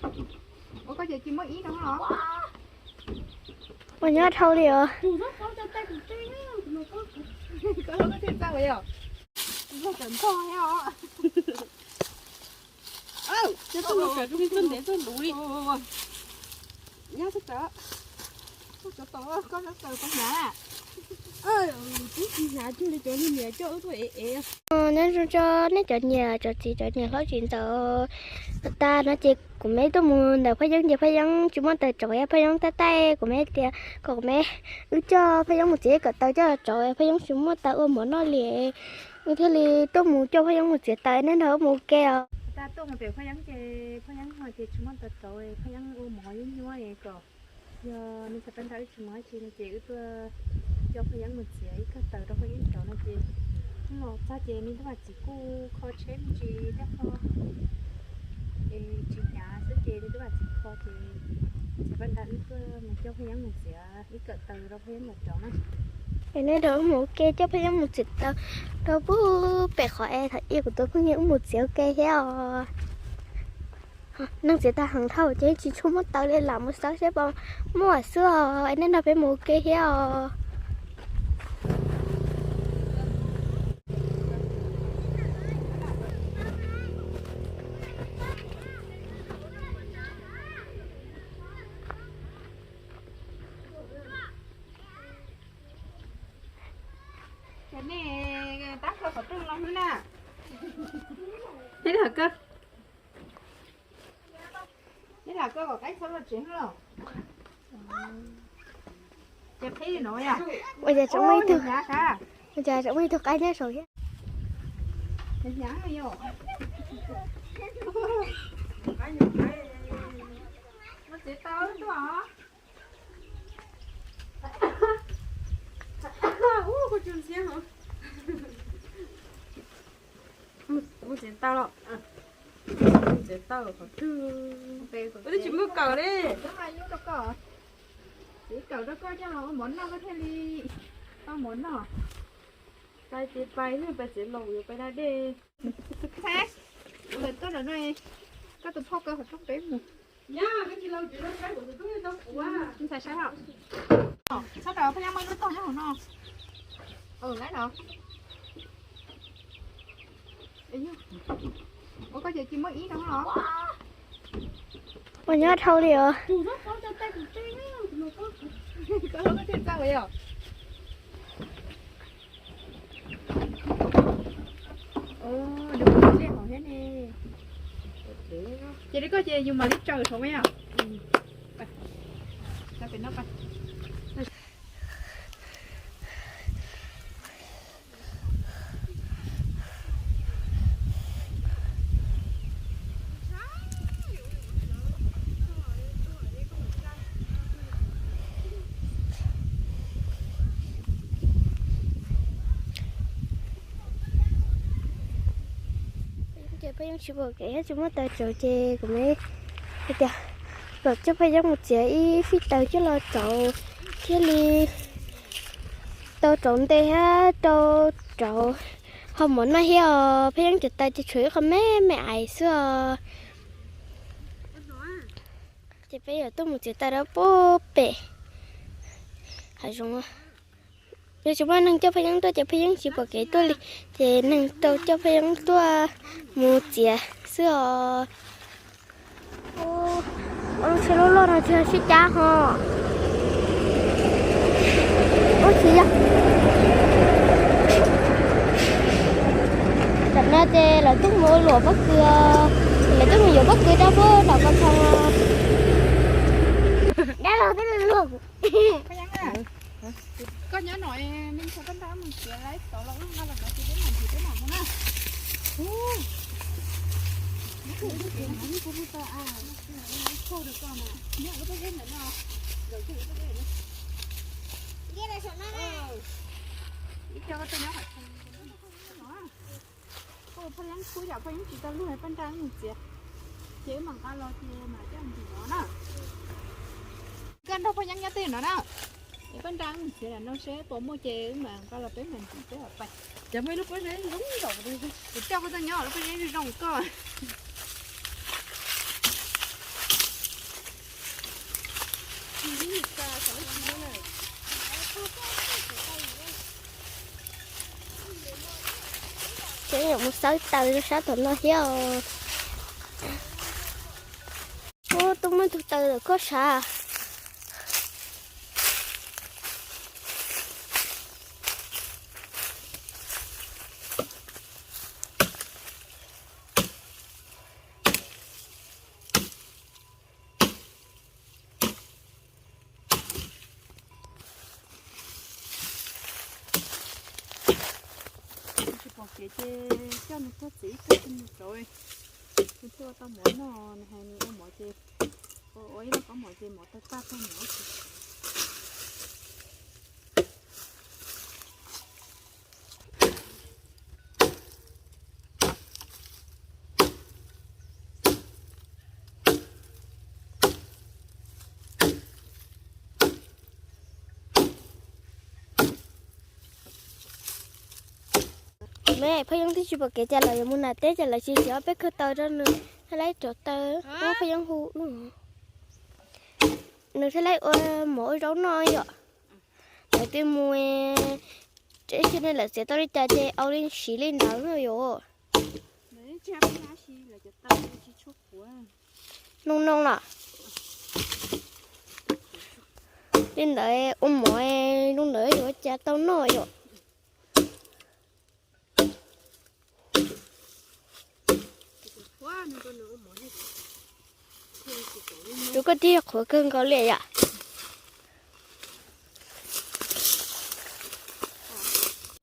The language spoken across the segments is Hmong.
Ua koj ces tsis muaj ib no los? Ua nyob dhau li os. Koj thiaj txawj yom. Tawm ntog os. Nyob tawm, koj tawm pas hnyav. Twb tsis hnyav cuag li cov niag niam coj wb tuaj ev ev. Nyob zoo tso nej cov niam cov txiv cov niam hlob txiv ntxawm. Tag no ces kuv me tuaj mus ntawm Phaj Yeeb ces Phaj Yeeb tsis muaj taws tsauv, Phaj Yeeb tab tais, kuv me tias kom kuv me wb coj Phaj Yeeb mus txiav ib kawm taws coj los tsauv, Phaj Yeeb tsis muaj taws ua mov noj li. Wb thiaj li tuaj mus coj Phaj Yeeb mus txiav taws, nej nrog wb mus ua ke os. Tag tuaj mus pem Phaj Yeeb ces Phaj Yeeb hais tias tsis muaj taws tsauv, Phaj Yeeb ua mov nyuaj nyuaj kom yog nws txhais pas nrad wb tsis mus dab tsi no ces wb tuaj coj Phaj Yeeb mus txiav ib kawm taws rau Phaj Yeeb tsauv no ces hnub no txog ces me tub vam txiv kuj kho tsheb me ntsis thiab kho es tsis hnyav xwb ces me tub vam txiv kho ces txhais pas nrad wb tuaj mus coj Phaj Yeeb mus txiav ib kawm taws rau Phaj Yeeb tsauv na. Es nej nrog wb mus ua ke coj Phaj Yeeb mus txiav taws rau pub pem qhov es thaum ub kuv tus phooj ywg wb mus txiav ua ke thiab os. Neeg txiav taws heev dhau ces tsis tshua muaj taws li, lam mus xauj seb puas muaj xwb os. Es nej nrog peb mus ua ke thiab os. Ces nej tab koj qhov rooj no xwb na. Neb lam koj, neb lam koj kom qaib txhob los tsev los. Ces qhib no yom. Ua cas tseem muaj ib tug, ua cas tseem muaj ib tug qaib nyob saum thiab. Ua tsev tau tuaj os. Ua tsev tau, ua tsev tau los, ua tsev tau qhov twg, ua twb tsis muaj kawm li. Tsev kawm rau koj coj los ua mov noj koj thiaj li tau mov noj. Pais tsev pais, pais tsev laus yuav pais da dej. Ntxhais, lawv tuaj lawm no, koj tus phauj kaw qhov rooj peb mus. Ntxhais saib os. Txhob rau Phaj Yeeb muaj ib lub tog nyob hauv no. Lawm los. Ua koj ces tsis muaj ib no los? Ua nyob dhau li os. Koj thiaj txawj ua yom. Ces li koj ces yus mam li tsaws saum me os. Ces peb yeej tsis pom kev thiab tsis muaj taws tsauv ces kuv me hais tias kom coj Phaj Yeeb mus txiav ib fij taws coj los tsauv thiaj li tau tsauv nte thiab tau tsauv ho mov noj thiab os. Phaj Yeeb cov taws ces tshuav ib qho me me ais xwb os. Ces peb yuav tuaj mus txiav taws rau pub pem hav zoov. Yog tsis muaj neeg coj Phaj Yeeb tuaj ces Phaj Yeeb tsis pom kev tuaj li, ces neeg tau coj Phaj Yeeb tuaj mus txiav xwb os. Ua lub tsheb loj loj no tsis sib cab ho. Ua tsis yog. Tam no ces lawv tuaj mus ua luam pob kws, lawv tuaj mus yuav pob kws rau pub tom ko tshoo. Dab laug twb luag. Koj nyob no, me ntxhais koj nrog mus txiav laib tod los wb nqa los no ces peb mam ntsis peb mam mus na. Ib co koj tuaj nyob qhov Phaj Yeeb khub yom, Phaj Yeeb tsis tau luag, Paj Nra wb mus txiav, ces wb mam nqa los ces mam coj mus ntsis no na. Koj nrog Phaj Yeeb nyob twj ywm no na, es Paj Nra wb mus txiav lam no seb puas muaj ces wb mam nqa los peb mam ntsis peb mam pais. Ces muaj ib lub pob zeb zoo nkaus, kuv coj koj tuaj nyob lub pob zeb zoo zoo koj. Mus xawb taws rau sab tom no thiab os. Ub, tuaj muaj tug taws lawm koj sav. Tsis pom kev ces coj nws tuaj txiav ib tug rau nws rauv, nws thiaj ua tau mov noj. Nws hais nws ua mov ces, ua ib lub kaub mom ces mov tawg tag tag nws. Me, Phaj Yeeb twb tsis pom kev cas lawm, yuav mus nram teb cas lawv tsis txiav ob peb kawg taws rau nws thiaj li rauv taws. Ub, Phaj Yeeb hu, nws thiaj li ua mov ua zaub noj yom. Lawv twb mus, ib txhia ne lawv txiav tau li cas ces au li siv li ntawd no yom. Noo noo los. Li ntawd ua mov zoo ntawd yuav cas tau noj yom. Rau koj tiag qhuav kawg nkaus li yom.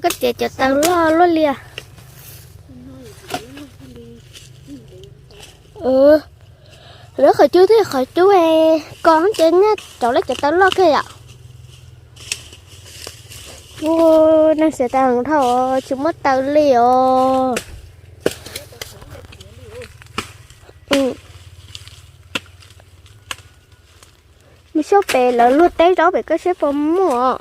Koj txiav cov taws loj luaj li. Lawv qhov cub thiab qhov cub ko ces nyaj rauv lawv cov taws loj kawg yom. Ua neeg xiav taws heev dhau, tsis muaj taws li os. Mus xyuas pem lawv luag teb zaub pem koj seb puas muaj.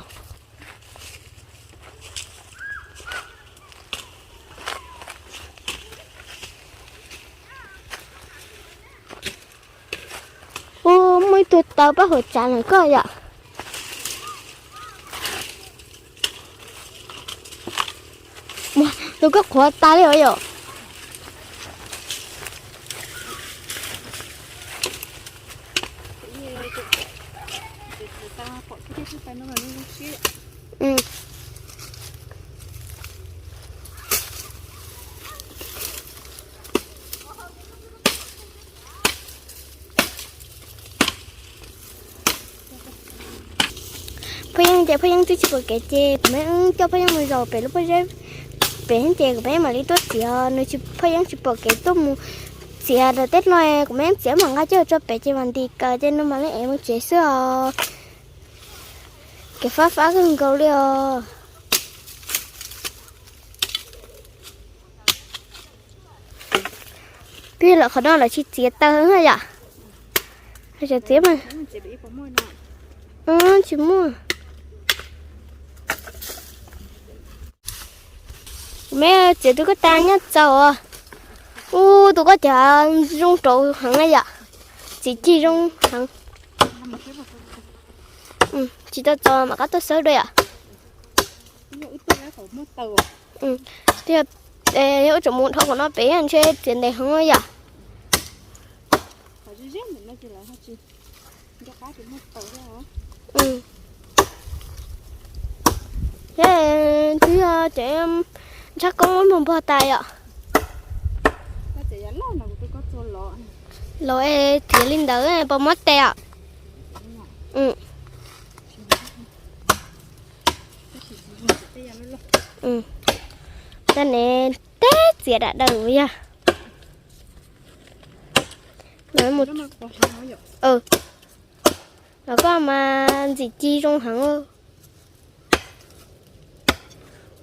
Ub, muaj ib tug taws pab hauv tsav ntawm koj yom. Tus koj qhuav tas li os yom. Phaj Yeeb ces Phaj Yeeb twb tsis pom kev ces kuv mam coj Phaj Yeeb mus zaum pem lub pob zeb pem ces kuv mam mam li tuaj txiav. Nws tsis, Phaj Yeeb tsis pom kev tuaj mus txiav rau tej no, kuv mam txiav mam nqa coj tso pem ces mam ntim kaws ces nws mam li ev mus tsev xwb os. Kev fab fab kawg nkaus li os. Twb yog lawm qhov no lawv tsis txiav taws yom. Txiav mas tsis muaj. Me txiav tus koj tas nyaj txaus. Ub, tus koj cas zoo rauv heev na yom. Txiav cig zoo heev. Tsis tau txaus mam qab tuaj xawb dua yom. Twb yog, yog ua tseem mus dhau qhov no pem ntshe txiav ntev heev yom. Thiab twb yog ces ntshav koob muab npog npog tas yom. Los es txiav li ntawd puas muab tes os? Tag ne, teb txiav dam daws yog. Los koj mas ntxim ci zoo heev.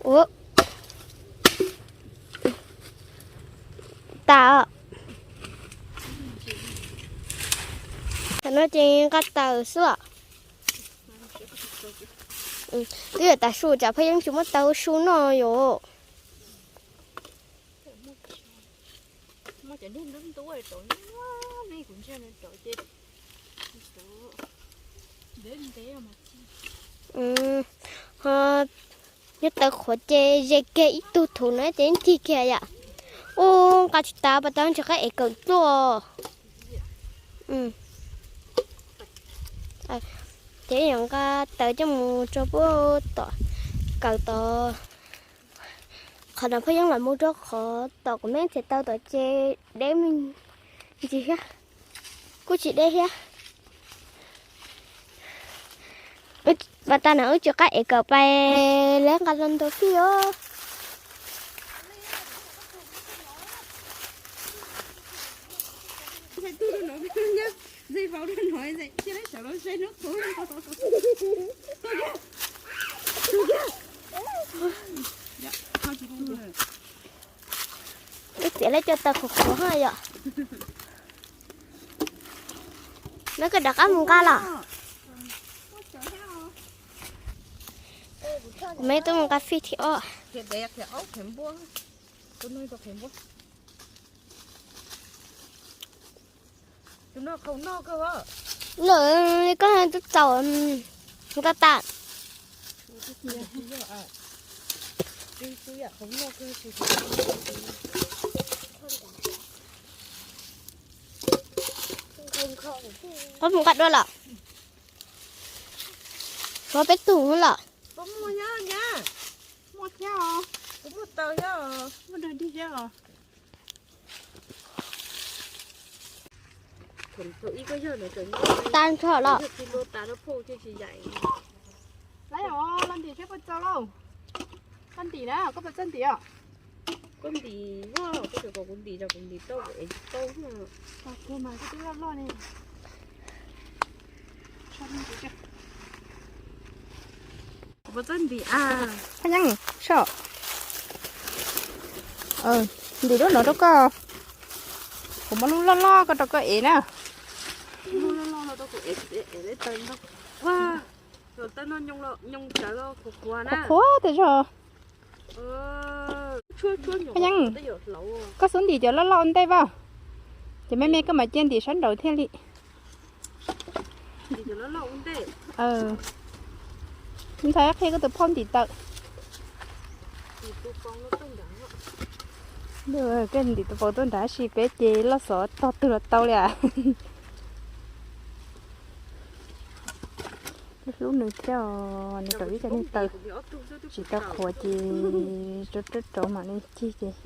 Ua tas. Tam no ces nqa taws xwb. Twb yog tas su tsam Phaj Yeeb tsis muab taws ua su noj yom. Nyob taws qhuav ces ze kiag ib tug thuv na ces ncig kiag yom. Ub, nqa tsis tas, pas tas tsis qab ev kawm tuaj. Ces yog nqa taws coj mus rau puag tom kawm tod. Qhov no pheej yeej los mus rau qhov tom kuv me txiav taws tom ces deb me ntsis thiab, kuj tsis deb thiab. Pas tas no wb tsis qab ev kawm pais, lawv nqa los ntau fij os. Wb txiav lawv cov taws qhuav qhuav yom. Neb koj rov qab mus nqa los. Kuv me tuaj mus nqa fij thib ob. Lawm, koj twb txaus, tau tas. Qhov mus nqa dua lawm. Qhov peb tug lawm. Tas nrho los. Los ntim seb puas txaus lauj. Koj ntim na, koj puas txawj ntim os? Koj ntim, koj kom kuv ntim, kuv ntim tau, kuv ev tsis tau. Koj puas txawj ntim a? Koj yeej so. Ntim lub no rau koj. Kuv muab lub loj loj koj rau koj ev na. Qhuav qhuav tas zog. Koj yeej, koj xub ntim cov loj loj ua ntej vaj. Cov me me koj mam cia ntim sab nraud thiaj li. Ntxhais qhia koj tus phauj ntim taws. Koj ntim tus phauj tuaj nrad sis peb ces loj xov tog twg los tau li as. Hlub nws thiab, nws rau ib cov niag taws tsis tau qhuav ces rau rau mam li cig ces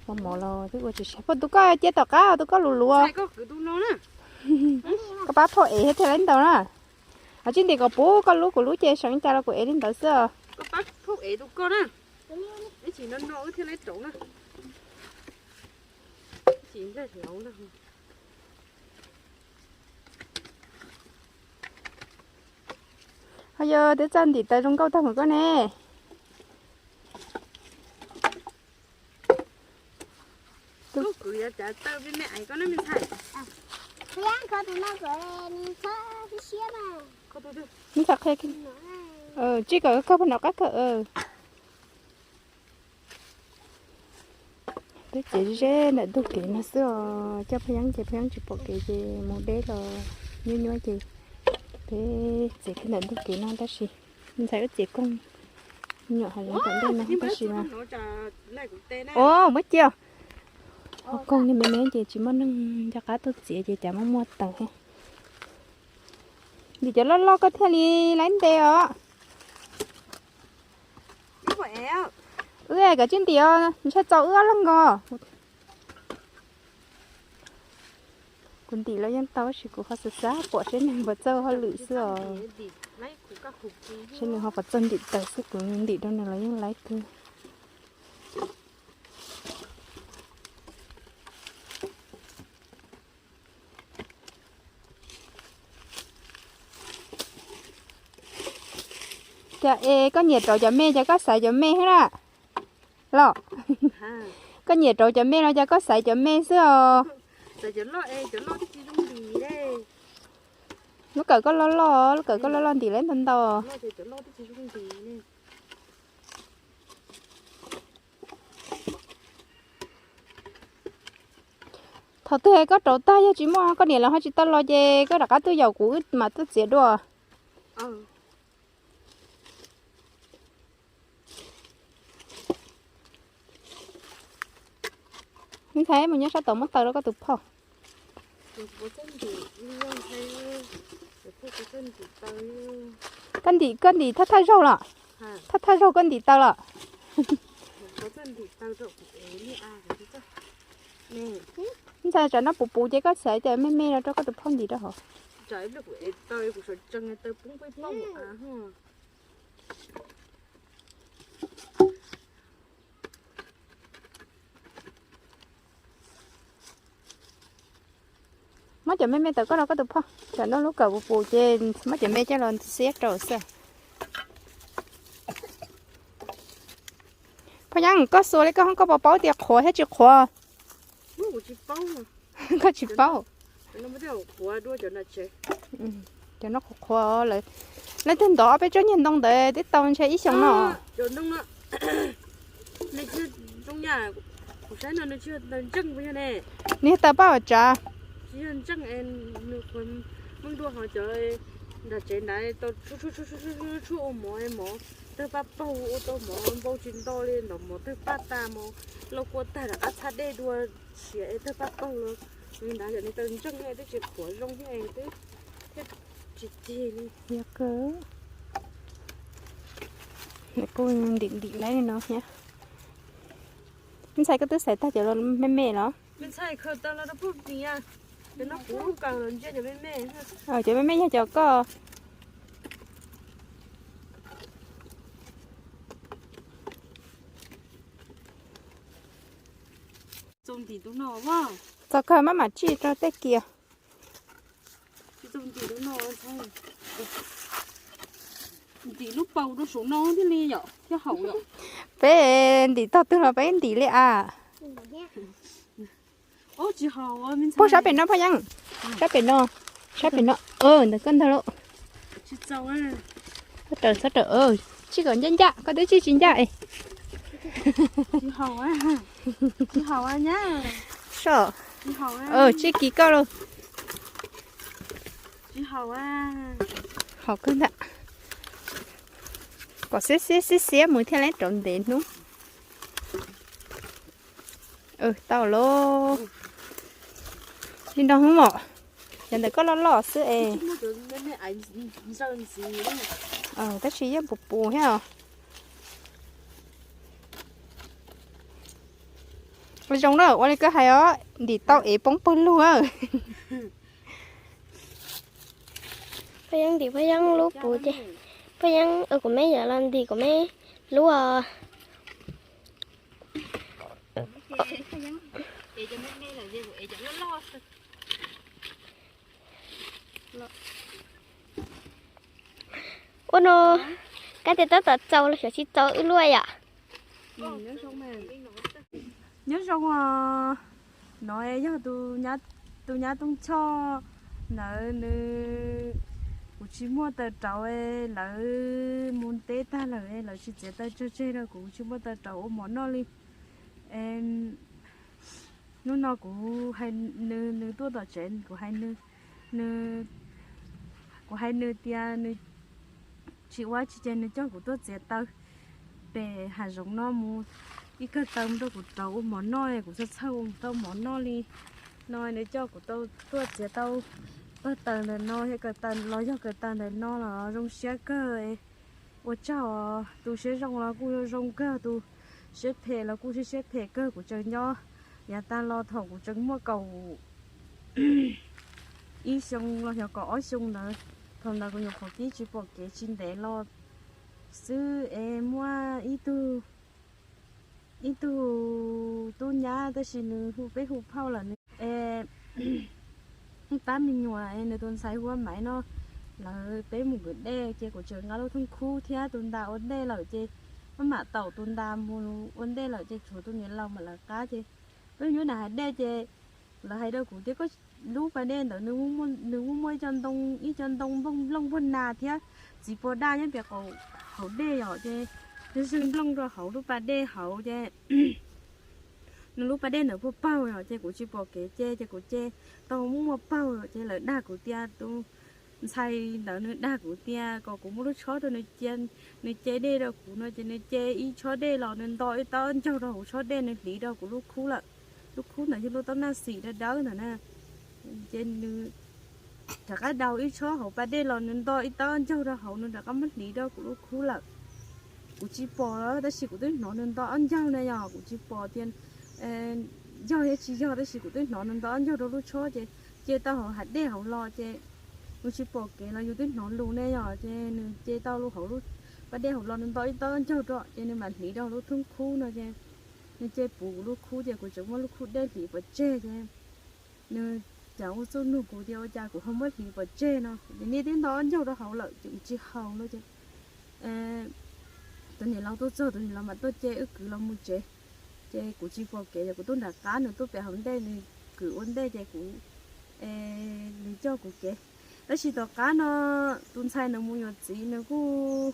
mos mos los twb ua tsis sab. Phauj, tus koj cia tom qab, tus koj luv luv. Koj pab phauj ev thiaj li ntau na. Ho tsis ntim kom puv koj lub kuv lub ces seev cas los kuv ev li ntawd xwb os. Ho yog twb txawj ntim taws zoo nkauj tag mus koj ne. Tsis kom koj pab nov qab kawg. Peb txiav ze ntawm ntug kev no xwb os, coj Phaj Yeeb ces Phaj Yeeb tsis pom kev ces mus deb los nyuab nyuab ces peb txiav kiag ntawm ntug kev no tab sis ntxhais wb txiav koog nyuam hais los tom ntej no tab sis mas, o, muab cia. Koog li me me ces tsis muaj neeg nco qab tuaj txiav ces cas muaj muaj taws thiab. Ntim cov loj loj koj thiaj li laib nte os. Wb kom tsis ntim os, ntshai txaus wb ob leeg nkaus. Kuv ntim los yeej tau tab sis kuv ho xav xav pom seb nws puas txawj hauj lwm xwb os. Seb nws ho puas txawj ntim taws xwb, kuv ntim rau nws los yeej laib kawg. Cas es koj nyiam rauv cov me ces koj xaiv cov me thiab na los? Koj nyiam rauv cov me no ces koj xaiv cov me xwb os. Lub kawm koj loj loj, lub kawm koj loj loj ntim lawv ntau ntau. Thaum twg koj rauv tag yog tsis muaj koj niam los ho tsis tau los ces koj rov qab tuaj yaum kuv wb mam tuaj txiav dua. Ntxhais mus nyob sab tod muab taws rau koj tus phauj. Koj ntim, koj ntim thaj thaj zaug los? Thaj thaj zaug koj ntim taws los? Ntxhais, tsam no puv puv ces koj xaiv tias me me no rau koj tus phauj ntim rau hauv. Muab cov me me tawm koj rau koj tus phauj, tsam no lub kawm puv puv ces muab cov me coj los xiab rau xwb. Phauj Yeeb, koj xuas li koj hoob koj puas paub tias qhuav thiab tsis qhuav? Koj tsis paub. Cov no qhuav qhuav, leej twg ntov ob peb tsob niag ntoo ntawd twb tau ntshe ib xyoos no. Nws taws paj ua tsav. Nram tsev ntawd tau tshuab ua mov, mov tawg paj paug, ua tau mov npau tsis nto li, ntov mov tawg paj tas, mov lauj kua tag rov qab txhab dej dua, siav es tawg paj paug los. Li ntawd yog nws taws ntseej twb tsis qhuav zoo thiab, thiab tsis cig li. Yog kawg. Kuj ntim ntim laib li no thiab. Ntxhais, koj twb xaiv tag cov me me los? Cov me me yog cov koj. Txaus kawg, maj mam tsij rau tej kiag. Ntim lub paus rau saum no thiaj li yom, thiaj haum yom. Peb ntim tog twg los peb ntim li as. Puag sab pem no Phaj Yeeb, sab pem no, sab pem no, ntawm koj ntag lauj. Txhob raws, txhob raws, tsis kom ncaj ncaj, koj twb tsij tsis ncaj es. Soj, tsij kiv koj lauj. Haum kawg ntag. Kom xiab xiab xiab xiab mus thiaj li rov ntev hnub. Tau lauj. Li no hwv mom, cov ntawm koj loj loj xwb es. Tab sis yeej puv puv thiab os. Zoo na, ua li koj hais os, ntim tau es poob pawg lug. Phaj Yeeb ntim Phaj Yeeb lub puv ces, Phaj Yeeb, kuv me yuav los ntim kuv me lub os. Ua no, kab tias tab tom txaus los xyov tsis txaus wb luaj yom. Nyob zoo os, no yog tus nyab Tooj Choj ntawd nws, kuv tsis muaj taws rauv, lawv mus teb tag lawm, lawv tsis txiav taws tseg rau kuv, tsis muaj taws rauv ua mov noj li. Hnub no kuv hais nws, nws tuaj tom tsev, kuv hais nws, nws, kuv hais nws tias nws tsis ua tsi ces nws coj kuv tuaj txiav taws pem hav zoov no mus, ib kawg taws mus rau kuv rauv ua mov noj, kuv txhawj txhawj ua tau mov noj li. No nws coj kuv tau tuaj txiav tau pawg taws ntawm no, yog kawg taws los yog kawg taws ntawm no los zoo siab kawg. Ua tsaug, tus siab zoo los kuj zoo kawg, tus siab phem los kuj siab phem kawg. Kuv tseem nyob yav tag los thaum kuv tseem muaj kaum ib xyoo los xyov kaum ob xyoo ntawd, thaum ntawd kuv nyuam qhuav pib tsis pom kev tsis ntev los xwb es muaj ib tug, ib tug tub nyab tab sis nws hu peb hu phauj lawm nws es pab me nyuam es nws tus ntxhais hu ua Maiv no, lawv peb mus kwv dej ces kuv tseem nqa lub thooj khub thiab tus ntas ua ntej lawm ces maj mam taum tus ntas mus ua ntej lawm ces tshuav tus niam laus mam lawv qab ces peb nyob nram hav dej ces lawv hais rau kuv tias koj lub pas dej ntawd nws muaj muaj ib co ntoo, ib co ntoo nplooj nplooj npuag nas thiab txiv pos daj nyob pem qaum hauv dej yom ces nws zeeg nplooj rau hauv lub pas dej hauv ces nws lub pas dej ntawd puag paug yom ces kuv tsis pom kev ces ces kuv ces tau muaj muaj paug ces lawv dag kuv tias tus ntxhais ntawd nws dag kuv tias kom kuv muab lub tshob rau nws cia, nws ce dej rau kuv no ces nws ce ib tshob dej los nws nto ib tawb ncaug rau hauv tshob dej nws hliv rau kuv lub khub lawm. Lub khub ntawd yog lub taub naj xim dawb dawb ntawd na. Ces nws rov qab daus ib tshob hauv pas dej los nws nto ib tawb ncaug rau hauv, nws rov qab muab hliv rau kuv lub khub lawm. Kuv tsis pom, tab sis kuv twb hnov nws nto ob ncaug na yom, kuv tsis pom tias yog thiab tsis yog, tab sis kuv twb hnov nws nto ob ncaug rau lub tshob ces ce tau hauv hav dej hauv los ces nws tsis pom kev los yus twb hnov lus ne yom, ces nws ce tau hauv lub pas dej hauv los nws nto ib tawb ncaug rau ces nws mam hliv rau lub thoob khub no ces nws ce puv kuv lub khub ces kuv tseem muab lub khub dej hliv pov tseg ces nws cas ua txuj nug kuv tias ua cas kuv ho muab hliv pov tseg no, ces nej twb nto ob ncaug rau hauv lawm ces kuv tsis haus no ces tus niam laus tuaj txog tus niam laus mam tuaj ce wb kwv los mus tsev. Ces kuv tsis pom kev ces kuv tuaj nram qab nws tuaj pem hauv ntej nws kwv ua ntej ces kuv, nws coj kuv kev. Tab sis tom qab no tus ntxhais nws mus yuav txiv nws kuj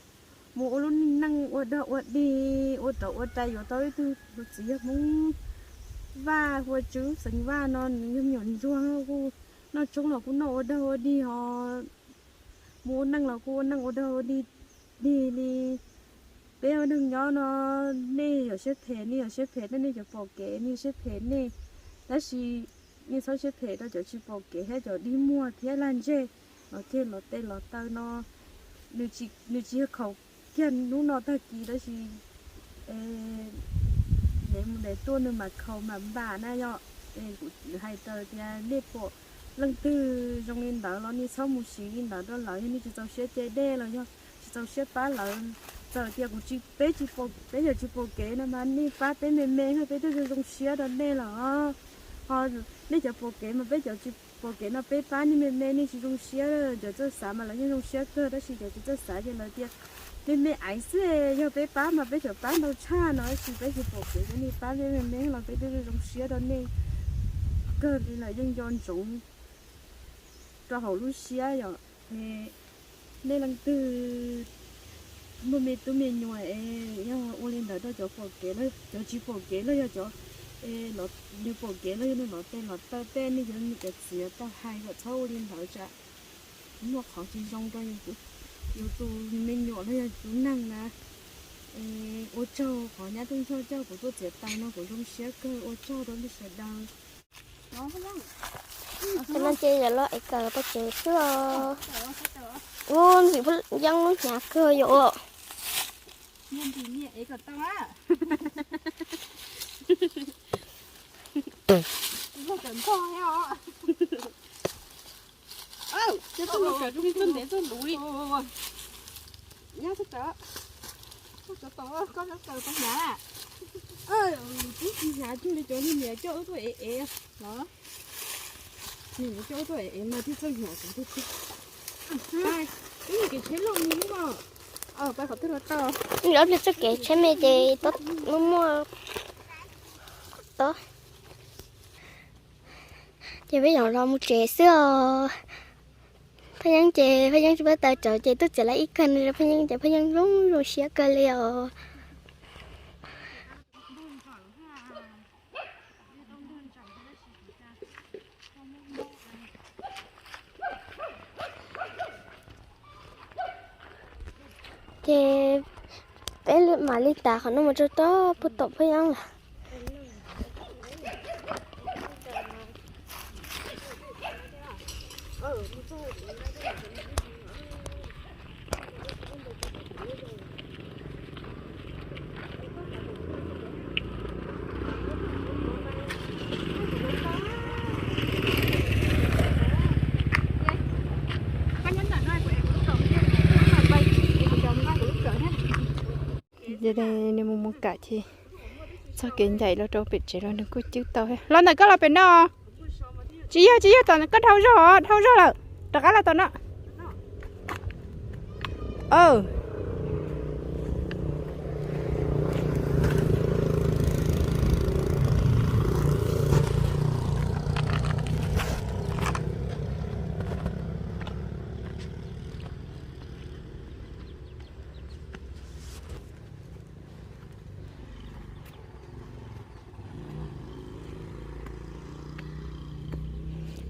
mus ua lub neej ua dog ua dig ua rov ua rai yuav tau ib tug, tus txiv yog Hmoob Vaj, hu ua Tswv xeem Vaj no, nws yog me nyuam ntsuag kuj noj tshoob los kuj noj ua dog ua dig ho mus ua neej los kuj ua neej ua dog ua dig dig li. Peb ua neeg nyob no, nej yog siab phem, nej yog siab phem, nej cov pom kev nej siab phem nej, tab sis nej txhob siab phem rau cov tsis pom kev thiab cov dig muag thiab lag ntseg los kiag los tes los taw no. Nws tsis yog khaus kiag hnub no tag kis tab sis nws mus nws tuaj nws mam khaus mam npam na yom. Kuv hais raws tias nej pom leej twg zoo li ntawd los nej txhob mus siv li ntawd rau lawv, yog nej tsis txaus siab ce dej los yog tsis txaus siab pab lawv. Txawm tias kuv tsis, peb tsis pom, peb yog tsis pom kev no mas nej pab peb me me, peb twb zoo zoo siab rau nej los ho nej cov pom kev mas peb cov tsis pom kev no peb pab nej me me, nej tsis zoo siab. Cov txawj xav mas lawv yeej zoo siab kawg, tab sis cov tsis txawj xav ces lawv tias me me aiv xwb, yog peb pab mas peb tseem pab ntau tshaj no, tab sis peb tsis pom kev ces nej pab peb me me los peb twb zoo zoo siab rau nej kawg li lawm, yeej nco ntsoov rau hauv lub siab yom. Nej leej twg muaj me tub me nyuam es yog ua li ntawd rau cov pom kev, cov tsis pom kev los yog cov, nws pom kev los yog nws los tes los taw tej, nej cov niam cov txiv tau hais kom txhob ua li ntawd tsam muaj qhov tsis zoo rau yus tus me nyuam los yog tus neeg na. Ua tsaug qhov nyab Tooj Ntsog coj kuv tuaj txiav taws no, kuv zoo siab kawg, ua tsaug rau nej sawv daws. Cov no ces yog los ev kawm pov tsev xwb os. Ub, ntxim pub yeeb lub hnyav kawg yom. Hnyav cuag li cov niag niam coj wb tuaj ev ev los. Niam coj wb tuaj ev ev mas twb txawj hnyav kuv twb. Wb mus kev tsheb loj mus mas. Ob pliag txoj kev tsheb me ces muaj muaj tob. Ces peb yeej los mus tsev xwb os. Phaj Yeeb ces Phaj Yeeb tsis paub taw tsawv ces tuaj txiav lawv ib kawg no rau Phaj Yeeb ces Phaj Yeeb zoo zoo siab kawg li os. Ces peb mam li tas qhov no mus rau tom puag tom Phaj Yeeb lawm. Ces nws mus mus kam ces txoj kev ncaim los rau pem tsev los nws kuj cwb tau. Los ntawm koj los pem no. Tsis yog, tsis yog, tom koj dhau zog, dhau zog lawm. Rov qab los tom no.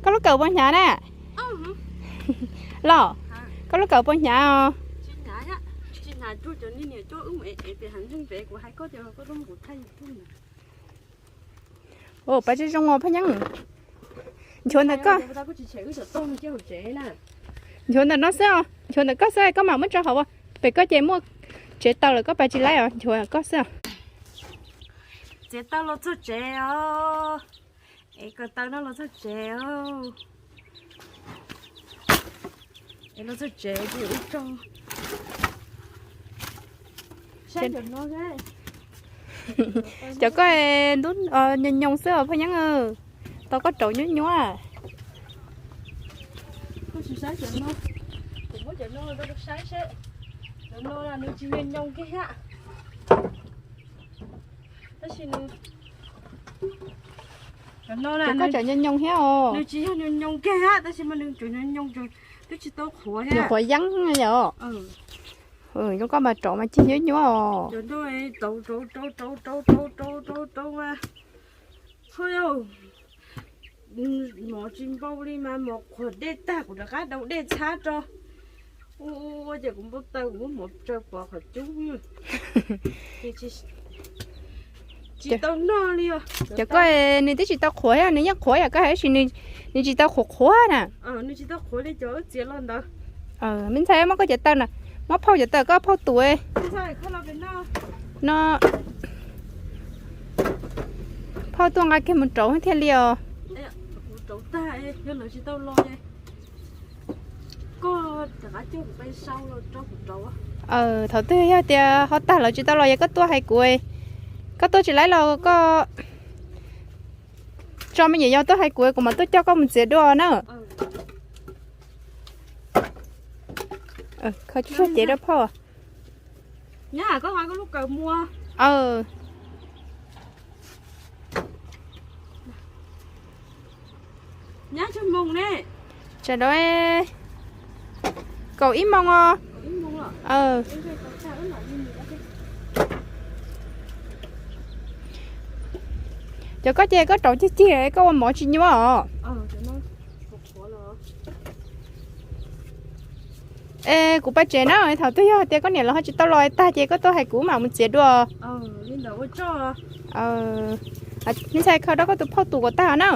Koj lub kawm puas hnyav na? Los, koj lub kawm puas hnyav os? Pab tsev zoo os Phaj Nyeeb. Nchuav ntawm koj, nchuav ntawm no xwb os, nchuav ntawm koj xwb, koj mam muab tso hauv. Pem koj ces muaj tsev taw lawm, koj pab tsis laib os, nchuav koj xwb. Txiav taw los txog tsev os. Es ko taw no los txog tsev. Es los txog tsev ces ua rau. Cov koj ntub nyoos nyoos xwb os Phaj Nyeeb. Tau koj rauv nyuab nyuab. Koj sim saib cov no, kuv muab cov no rau koj saib seb. Cov no nws tsis nyoos nyoos kiag thiab. Tab sis nws, cov no, cov koj tseem nyoos nyoos thiab os. Nws tsis yog nyoos nyoos kiag thiab, tab sis mas nws tseem nyoos nyoos, twb tsis tau qhuav thiab. Nyuam qhuav yeeb yom. Zoo koj mas rauv mas cig nyuab nyuab os. Cov no rauv rauv rauv rauv rauv rauv rauv rauv rauv mas, hwj, mov tsis npau li mas mov qhuav dej tag kuv rov qab rau dej txhab rau. Ua ces kuv npau taws kuv muab mov tsaws pov qhov cub. Tsis tau noj li os. Cov koj nws twb tsis tau qhuav thiab, nws yeej qhuav yom, koj hais tab sis nws tsis tau qhuav qhuav na. Nws tsis tau qhuav li cov wb txiav los ntawd. Me ntxhais muab koj cov taw na, muab phauj cov taw koj phauj tus no, phauj tuaj nqa kiag mus rauv thiaj li os. Thaum twg yog tias ho tag lawv tsis tau los yog koj tuaj hais kuv, koj tuaj tsis laib los koj tso me nyuam yaus tuaj hais kuv, kuv mam tuaj coj koj mus txiav dua na. Kho tsuag cev rau phauj. Tsam no kaum ib moos os. Cov koj ces koj rauv cig cig koj ua mov tsis nyuaj os. Es kuv pais tsev na, thaum twg yog tias koj niam lawv ho tsis tau los tag ces koj tuaj hais kuv mam mus txiav dua. Me ntxhais kho rau koj tus phauj tus kom tag na.